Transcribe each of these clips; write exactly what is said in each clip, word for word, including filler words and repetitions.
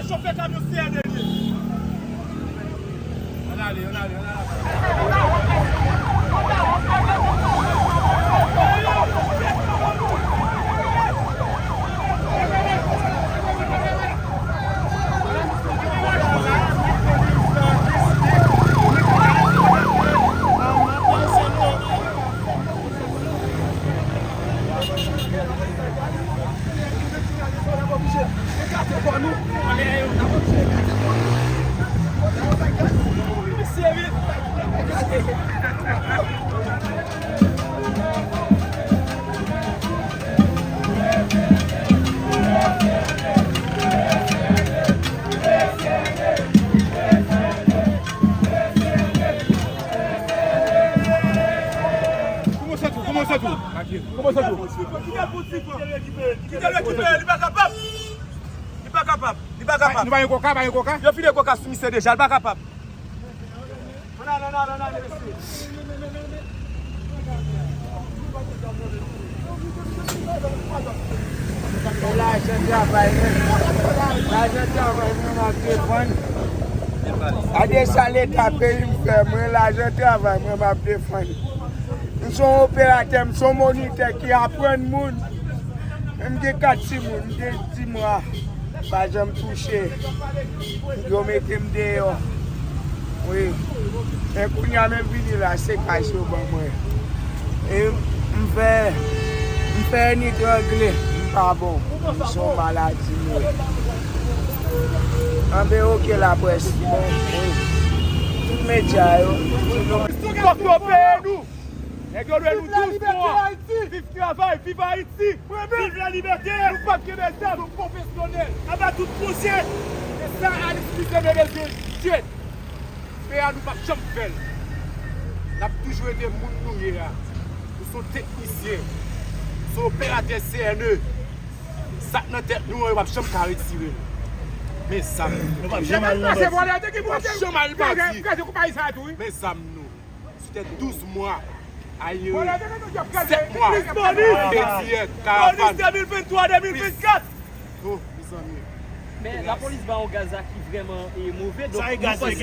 Chofè kamyon C R D li ye. Ann ale, ann ale, ann ale. Kòman sa tou? Kòman sa tou? Kòman sa tou? Kite l rekipere, li pa kapab. Li pa kapab. Li pa kapab. Nou pa gen koka, pa gen koka? Yo file koka sou misye deja, li pa kapab. Ann ale, ann ale, ann ale, mesye. Lajan travay mwen, lajan travay mwen m ap defann. Gade sa leta peyi m fè mwen, lajan travay mwen m ap defann. M se yon operatè, m se yon monitè ki aprann moun. Men m gen kat timoun, m gen di mwa, pa janm touche. Yo mete m deyò. Wi. Men kounye a menm vini la, se kay yo ban mwen. E m fè, m fè ni trangle, m pa bon. M se yon maladi m ye. Anben, oke, laprès, bon, wi. Tout medya yo, tout nou. Fòk yo peye nou! Nèg yo dwe nou douz mwa. Viv travay, viv Ayiti! Viv lalibète! Nou p ap kenbe zam! Nou pwofesyonèl! Aba tout pwosè! E sa Alice Mize te bezwen fè. Peyi a nou p ap janm fè l. N ap toujou rete moun nou ye a. Nou se yon teknisyen. Se yon operatè C N E. Sa k nan tèt nou an, yo p ap janm ka retire l. Men zam nou. Nou p ap janm al nan bandi. Nou p ap janm al bandi. Men zam nou. Sou tèt douz mwa, a ye sèt mwa, fè diyè, karavàn. Polis de mil venntwa, de mil vennkat. Oh, mezanmi. Men lapolis ba yon gaz la ki vrèman, e, move. Donk, nou panse,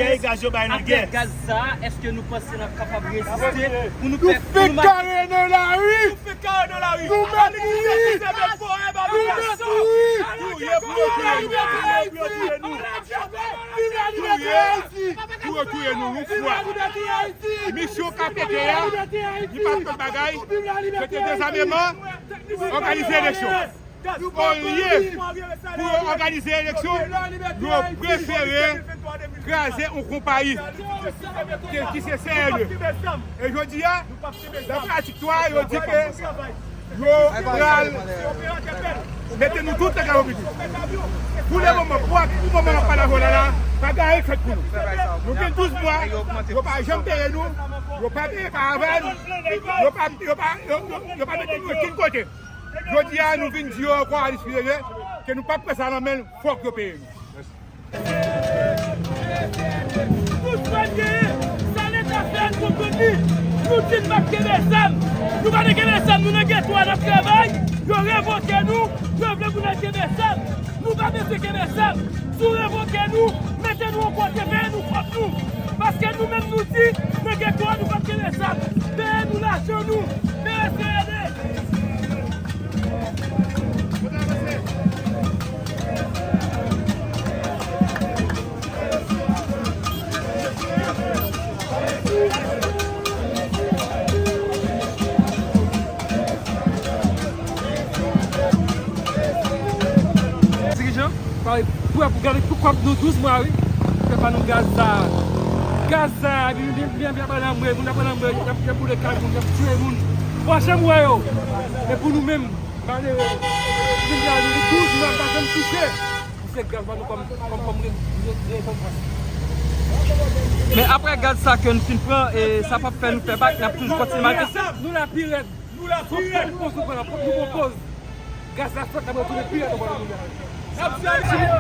avèk gaz sa, èske nou panse n ap kapab reziste pou nou fè, pou nou fè kare nan lari? Nou fè kare nan lari. Nou mèt mouri. Nou mèt mouri. Touye pou yo touye nou. Touye pou yo touye nou. Touye pou yo touye nou. Yon fwa. Misyon K P T a, li pa t lòt bagay, se te dezameman, òganize eleksyon. Olye pou yo òganize eleksyon, yo prefere kraze yon konpayi ki, ki se C N E. E jodi a, nan pratik tou a, yo di ke yo pral mete nou tout nan kay oblije. Pou le moman, pou, pou moman n ap pale avè w la, la, pa gen anyen k fèt pou nou. Nou gen douz mwa, yo pa janm peye nou, yo pa peye karavàn, yo pa, yo pa, yo, yo, yo pa mete nou okenn kote. Jodi a, nou vin di yo ankò, Alice Mize, ke nou p ap pran sa nan men l, fòk yo peye nou. Tout sa n genyen, sa Leta fè a, n konprann li. Nou di n p ap kenbe zam. Nou pa nan kenbe zam, nou nan geto a, n ap travay. Yo revoke nou, yo vle pou n al kenbe zam. Nou pa bezwen kenbe zam. Si w revoke nou, mete nou yon kote, peye nou kòb nou. Paske nou menm nou di, nan geto a, nou p ap kenbe zam. Peye nou lajan nou. Peye C N E. Dirijan, pare prè pou gade tout kòb nou douz mwa, wi. Fè pa nou gaz sa a. Gaz sa a, epi nou byen, byen, byen, ap al anmwe, moun ap al anmwe, y ap, y ap boule kay moun, y ap tiye moun. Ou pa janm wè yo. E pou nou menm, malere, vin la, nou gen douz mwa, nou pa janm touche. Pou se gaz ba nou kòm, kòm, kòm re-, re-, rekonpans. Men aprè gaz sa ke nou fin pran, e sa p ap fè nou fè bak, n ap toujou kontinye maltrete. Nou la pi rèd. Nou la pi rèd. Fòk nou konprann, fòk nou pran poz. Gaz la sot, n ap retounen pi rèd ankò nan moun nan. N ap di Ayiti, nou